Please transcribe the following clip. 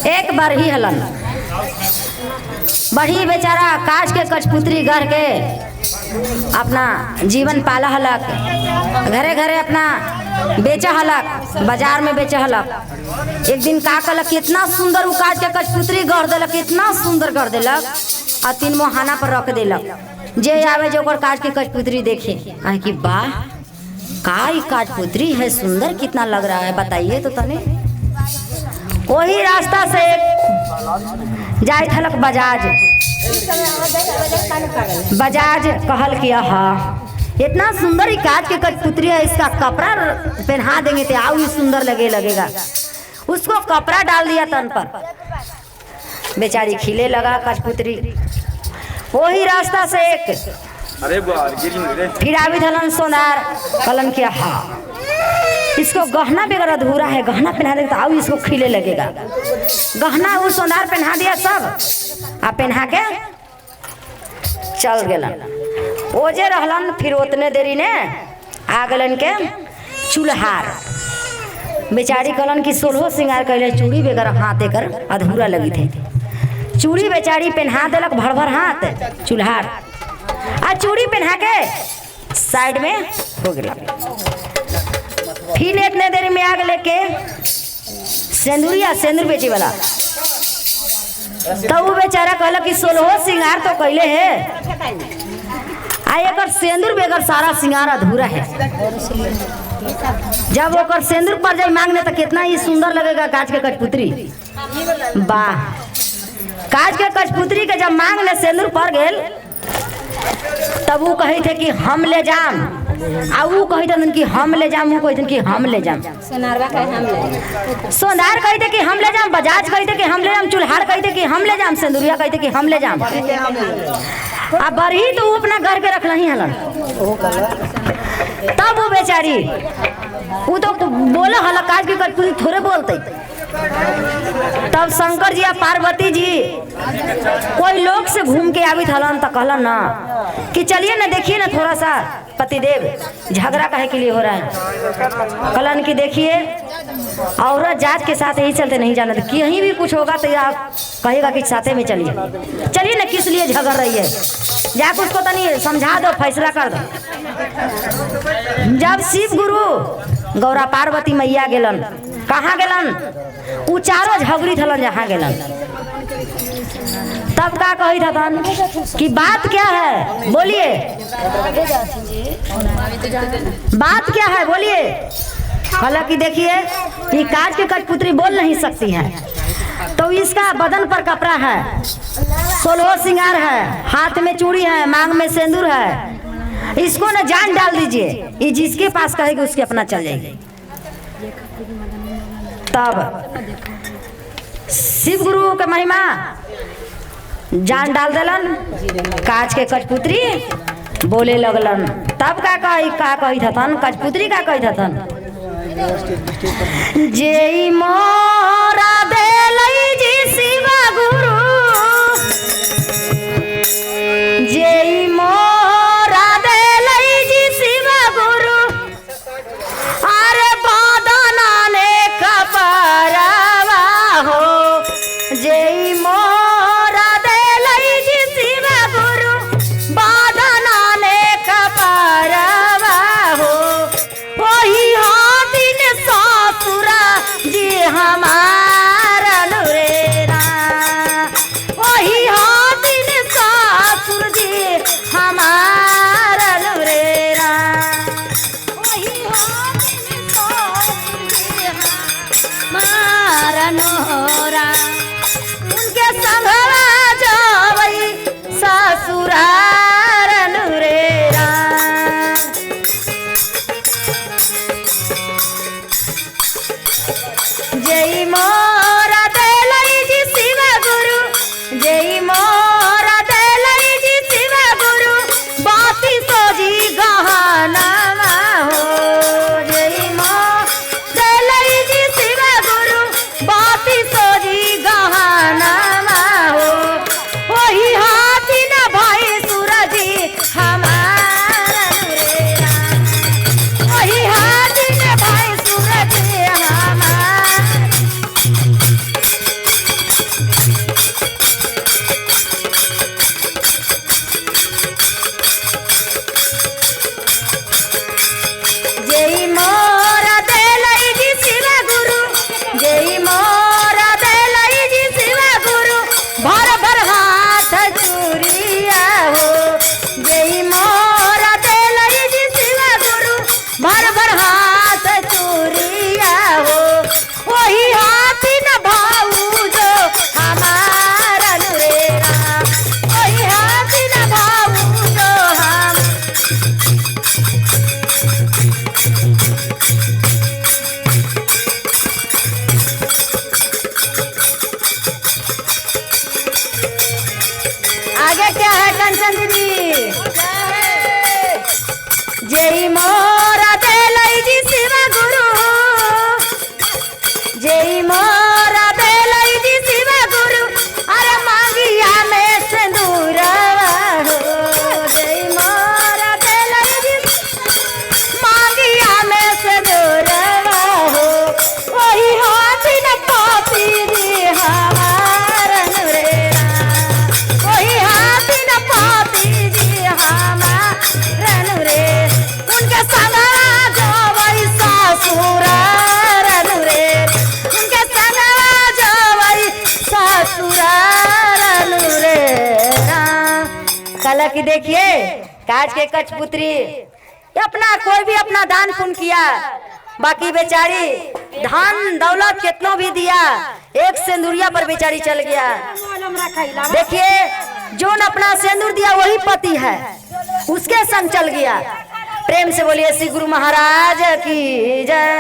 एक बार ही हलन। बढ़ी बेचारा काज के कठपुतरी गढ़ के अपना जीवन पाला हलक, घरे घरे अपना बेचा हलक, बाजार में बेचा हलक। एक दिन का कलक कितना सुंदर उ काज के कठपुतरी गढ़ देलक, इतना सुंदर गढ़ देलक और तीन मोहाना पर रख देलक। जे आवे जो ओकर काज के कठपुतरी देखे आए कि वाह का ई कठपुतरी है, सुंदर कितना लग रहा है, बताइए तो तने। वही रास्ता से जाइत हलक बजाज। बजाज कहल कि हाँ इतना सुंदर ही काज के कठपुतरी है, इसका कपड़ा पहना देंगे तो आओ ही सुंदर लगे लगेगा। उसको कपड़ा डाल दिया तन पर, बेचारी खिले लगा कठपुतरी। वही रास्ता से एक अरे गिरी फिर आबी हलन सोनार, कहलन कि हाँ इसको गहना बगैर अधूरा है, गहना पहना देंगे तो आओ इसको खिले लगेगा। गहना वो सोनार पहना दिया सब आ पहना के चल गेलन। ओजे रहलन फिर उतने देरी ने आ गलन के चूल्हार। बेचारी कहलन कि सोलहो श्रृंगार कैले चूड़ी बगैर हाथ एकर अधूरा लगी थे। चूड़ी बेचारी पहना देलक भर भर हाथ चूल्हार आ चूड़ी पहना के साइड में हो गया। फिर इतने देर में आग लेके सिंदूरिया सिंदूर बेचे वाला, तो वो बेचारा कहलक कि सोलहो श्रृंगार तो कैले है आ एकर सिंदूर बगैर सारा श्रृंगार अधूरा है। जब ओकर सिंदूर पर जाए मांगने तो कितना ही सुंदर लगेगा काज के कठपुतरी। वाह काज के कठपुतरी के जब मांगने सिंदूर पर गेल तब वो कही थे कि हम ले जाम, आ वो कही थे कि हम ले जाम, वो कही थे कि हम ले जाम। सोनारवा कहे हम ले, सोनार कही थे कि हम ले जाम, बजाज कही थे कि हम ले जाम, चूल्हार कही थे कि हम ले जाम, सिंदूरिया कही थे कि हम ले जाम। आ बरही तो वो अपना घर के रख ही हलन। तब वो बेचारी वो तो बोला हला काज की कठपुतली थोड़े बोलते। तब शंकर जी आ पार्वती जी कोई लोग से घूम के आबित हलन तो कहलन ना कि चलिए ना देखिए ना थोड़ा सा पतिदेव झगड़ा काहे के लिए हो रहा है। कहलन कि देखिए औरत जात के साथ यही चलते नहीं जाना, तो कहीं भी कुछ होगा तो आप कहेगा कि साथे में चलिए, चलिए ना किस लिए झगड़ रही है, जाके उसको तनी समझा दो, फैसला कर दो। जब शिव गुरु गौरा पार्वती मैया गेलन, कहाँ गेलन, उ चारों झगड़ी थलन जहाँ गेलन, तब का कही थन कि बात क्या है बोलिए, बात क्या है बोलिए। हालांकि देखिए ये काज के कठपुतली बोल नहीं सकती है, तो इसका बदन पर कपड़ा है, सोलहो श्रृंगार है, हाथ में चूड़ी है, मांग में सिंदूर है, इसको ना जान डाल दीजिए, ये जिसके पास कहेगी उसके अपना चल जाएगी। तब शिव गुरु के महिमा जान डाल देलन, काज के कठपुतरी बोले लगलन। तब का कही थन कठपुतरी का कही थन, जेई मोरा देलई जी शिव गुरु, जेई मोरा देलई जी शिव गुरु, अरे बदना ने कपरवा हो, जेई मोरा देलई जी शिव गुरु बदना ने कपरवा हो, वही हाथिन ससुरा जी हमार। आगे क्या है कंचन दीदी? जय मोरा देलई जी शिव गुरु, जय मोरा देलई जी शिव गुरु, अरे मांगिया में सिंदूरवा हो। जय मोरा देलई जी मांगिया में सिंदूरवा हो, वही हाथ न पापी जी हमारन रे, वही हाथ न पापी जी हमारन रे, उनके संगवा जवई ससुरारन रे, उनके संगवा जवई ससुरारन रे। कला की देखिए काज के कछपुत्री अपना कोई भी अपना दान पुण्य किया, बाकी बेचारी धन दौलत कितनों भी दिया, एक सिंदूरिया पर बेचारी चल गया। देखिए जोन अपना सिंदूर दिया वही पति है, उसके संग चल गया। प्रेम से बोलिए श्री गुरु महाराज की जय।